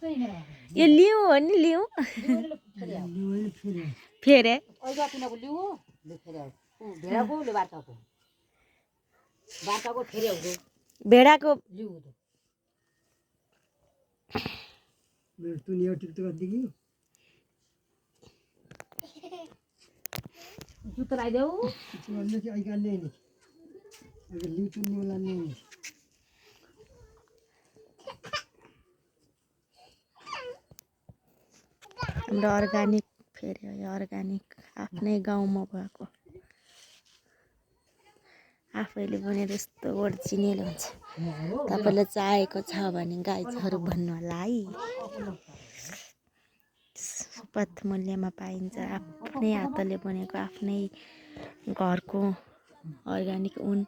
यो लिऊ हो नि लिऊ फेरे भेडाको जुत्ता लगाइदेऊ हाम्रो अर्ग्यानिक फेरि अर्ग्यानिक आफ्नै गाउँमा भएको आफैले भनेर यस्तो ओरिजिनल हुन्छ तपाईँलाई चाहेको छ भने गाईहरू भन्नु होला है सुपथ मूल्यमा पाइन्छ आफ्नै हातले बनेको आफ्नै घरको अर्ग्यानिक ऊन